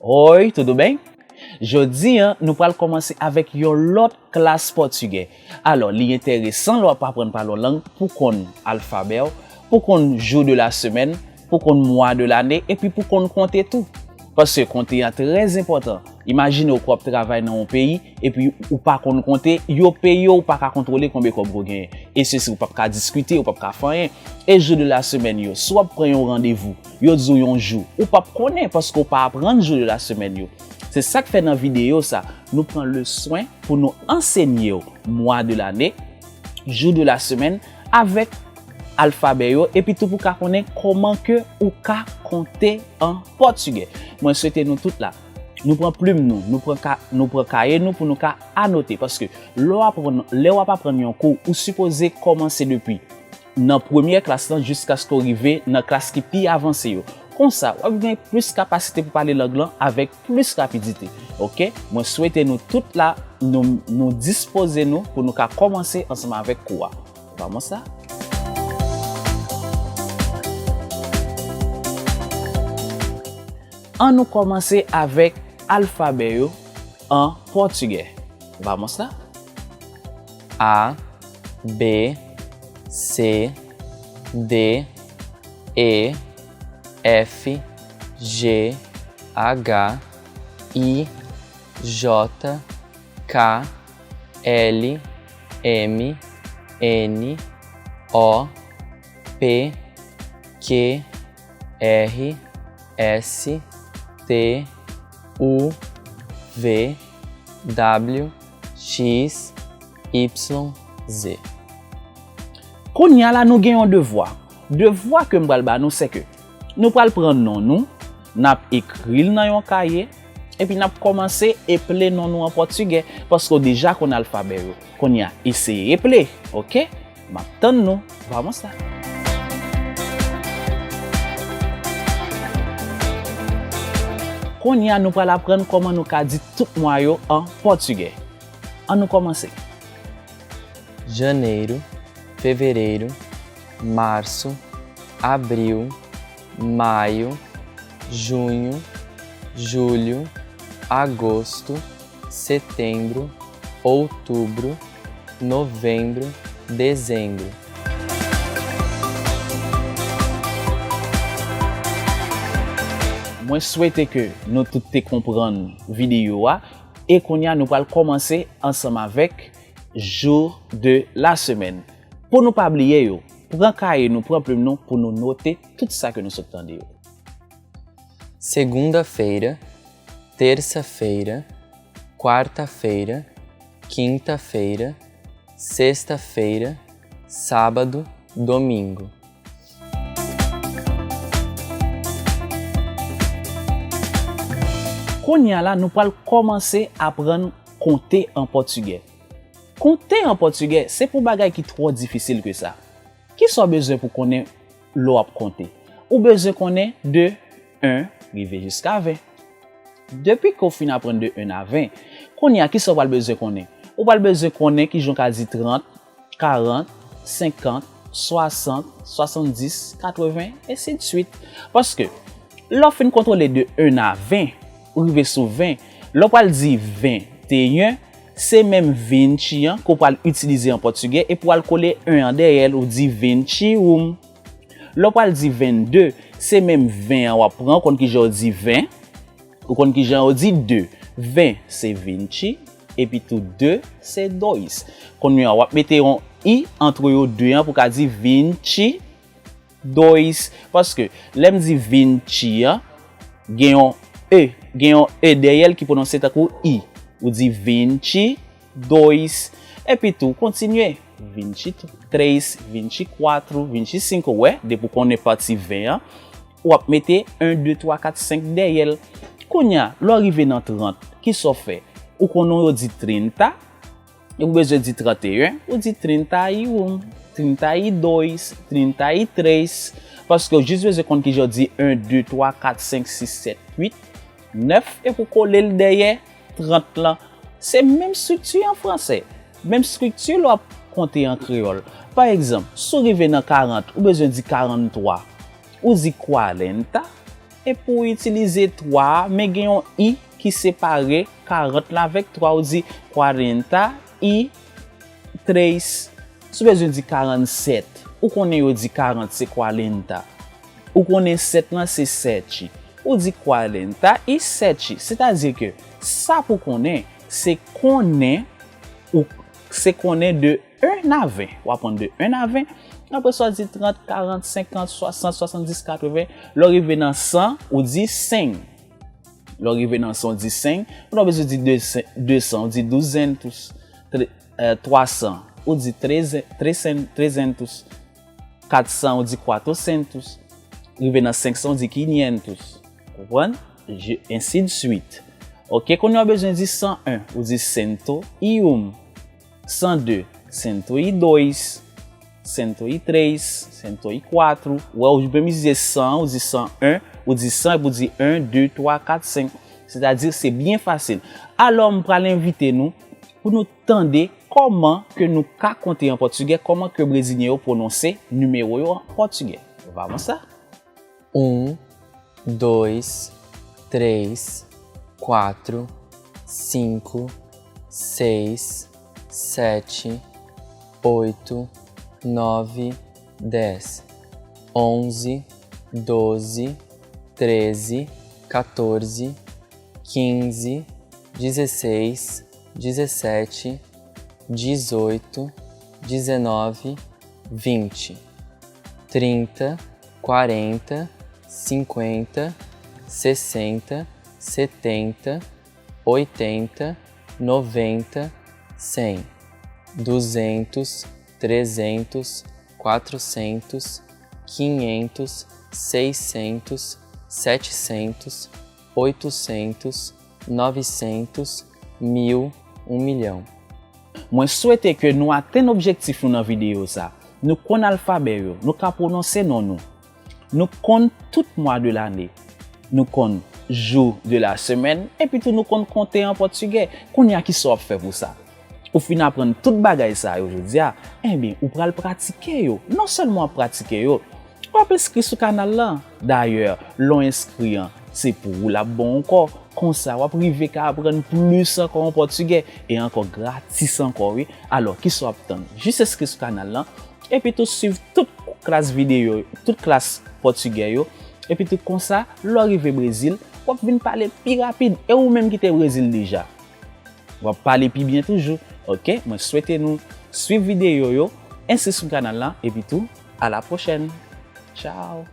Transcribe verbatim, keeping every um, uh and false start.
Oi, tudo bem? Jodi a, nou pral kòmanse avèk yon lòt klas pòtigè. Alò, li enteresan lè w ap aprann pale yon lang pou konn alfabè w, pou konn jou de la semèn, pou konn mwa de lane, epi pou konn konte tou. Paske konte a trè enpòtan. Imajine w ke w ap travay nan yon peyi, epi ou pa konn konte, yo peye w, ou pa ka kontwole konbyen kòb ke w genyen. E sesi, ou p ap ka diskite, ou p ap ka fè anyen. E jou de la semèn yo, si w ap pran yon randevou, yo di w yon jou, ou p ap konnen paske w pa aprann jou de la semèn yo. Se sa k fè nan videyo sa, nou pran le swen pou nou ansenye w mwa de lane, jou de la semèn, avèk alfabè yo, epi tou pou ka konnen kòman ke ou ka konte an pòtigè. Mwen swete nou tout la, nou pran plim nou, nou pran ka, nou pran kaye nou pou nou ka anote, paske lè w aprann, lè w ap aprann yon kou, ou sipoze kòmanse depi nan premyè klas lan jiskaske w rive nan klas ki pi avanse yo. Konsa, w ap gen plis kapasite pou pale lang lan avèk plis rapidite. Oke? Mwen swete nou tout la, nou, nou dispoze nou pou nou ka kòmanse ansanm avèk kou a. Vamos lá? An nou kòmanse avèk alfabè yo an pòtigè. Vamos lá? A, B, C, D, E, F, G, H, I, J, K, L, M, N, O, P, Q, R, S, T, U, V, W, X, Y, Z. Kounye a la, nou gen yon devwa. Devwa ke m pral ba nou, se ke nou pral pran non nou, n ap ekri l nan yon kaye, epi n ap kòmanse eple non nou an pòtigè, paske w deja konn alfabè yo. Kounye a, eseye eple, oke? M ap tann nou. Vamos lá. Kounye a, nou pral aprann kòman nou ka di tout mwa yo an pòtigè. An nou kòmanse. Janeiro, fevereiro, março, abril, maio, junho, julho, agosto, setembro, outubro, novembro, dezembro. Mwen swete ke nou tout te konprann videyo a, e kounye a nou pral kòmanse ansanm avèk jour de la semaine. Pou nou pa bliye yo, pran kaye nou, pran plim nou pou nou note tout sa ke nou sot tande yo. Segunda-feira, terça-feira, quarta-feira, quinta-feira, sexta-feira, sábado, domingo. Kounye a la, nou pral kòmanse aprann konte an pòtigè. Konte an pòtigè, se pou bagay ki twò difisil ke sa. Kisa w bezwen pou konnen lè w ap konte? Ou bezwen konnen de en rive jiska ven. Depi ke w fin aprann de en a ven, kounye a, kisa w pral bezwen konnen? Ou pral bezwen konnen kijan w ka di trant, karant, senkant, swasant, swasanndis, katreven, ensidswit. Paske, lè w fin kontwole de en a ven, ou rive sou ven, lè w pral di venteyen, se menm vinte an ke w pral itilize an pòtigè, epi w al kole en an dèyè l, ou di vinte e um. Lè w pral di vennde, se menm ven an w ap pran, ou konn kijan w di ven, ou konn kijan w di de. Ven, se vinte, epi tou de, se dois. Kounye a, w ap mete yon i antre yo de an pou ka di vinte e dois, paske lè m di vinte an, gen yon e, gen yon e dèyè l ki pwononse tankou i. Ou di vinte e dois, epi tou kontinye, vinte e três, vinte e quatro, vinte e cinco, ou wè, depi w konnen pati ven an, w ap mete en, de, twa, kat, senk dèyè l. Kounye a, lè w rive nan trant, kisa w fè? Ou konnen yo di trinta, ou bezwen di trant e en, ou di trinta e um, trinta e dois, trinta e três, paske w jis bezwen konn kijan w di en, de, twa, kat, senk, sis, sèt, uit, nèf, epi w kole l dèyè trant lan. Se menm estrikti an fransè, menm estrikti lè w ap konte an kreyòl. Pa egzanp, si w rive nan karant, ou bezwen di karannntwa, ou di kwarenta, E pou w itilize twa a, men gen yon i ki separe karant la avèk twa, ou di quarenta e três. Si w bezwen di karannsèt, ou konnen yo di karant se quarenta. Ou konnen sèt lan se sete. Ou di quarenta e sete. Sètadi ke sa pou konnen, se konnen ou se konnen de en a ven. W ap pran de en a ven. Apre sa, w di trant, karant, senkant, swasant, swasanndis, katreven. Lè w rive nan san, ou di cem. Lè w rive nan san, ou di cem. Ou pa bezwen di de san, ou di duzentos. Tre- eh, twa san, ou di treze- tresen- trezentos. Kat san, ou di quatrocentos. Rive nan senk san, ou di quinhentos. Konprann? Je- ainsi de suite. Ok, kounye a w bezwen di san en, ou di cento e um. San de, cento e dois. Cento e três, cento e quatro. Ou wè, ou menm itilize san, ou di san en, ou di san, epi ou di en, de, twa, kat, senk. Sètadi, se byen fasil. Alò, m pral envite nou pou nou tande kòman ke nou ka konte an pòtigè, kòman ke brezilyen yo pwononse nimewo yo an pòtigè. Vamos lá. Um, dois, três, quatro, cinco, seis, sete, oito, nove, dez, onze, doze, treze, catorze, quinze, dezesseis, dezessete, dezoito, dezenove, vinte, trinta, quarenta, cinquenta, sessenta, setenta, oitenta, noventa, cem, duzentos, trezentos, quatrocentos, quinhentos, seiscentos, setecentos, oitocentos, novecentos, mil, um milhão. Mwen swete ke nou atenn objektif nou nan videyo sa. Nou konn alfabè yo, nou ka pwononse non nou. Nou konn tout mwa de lane. Nou konn jour de la semaine, epi tou nou konn konte an pòtigè. Kounye a, kisa w ap fè pou sa? Ou fin aprann tout bagay sa yo jodi a, enben, ou pral pratike yo. Non sèlman w ap pratike yo, w ap enskri sou kanal lan. Dayè, lè w enskri an, se pou ou l ap bon ankò. Konsa, w ap rive ka aprann plis ankò an pòtigè, e ankò gratis ankò, wi. Alò, kisa w ap tann? Jis enskri sou kanal lan, epi tou swiv tout klas videyo, tout klas pòtigè yo, epi tou konsa, lè w rive Brezil, w ap vin pale pi rapid, e ou menm ki te Brezil deja, w ap pale pi byen toujou. Ok, mwen swete nou swiv videyo yo, enskri sou kanal lan, epi tou, a la pwochèn. Tchao!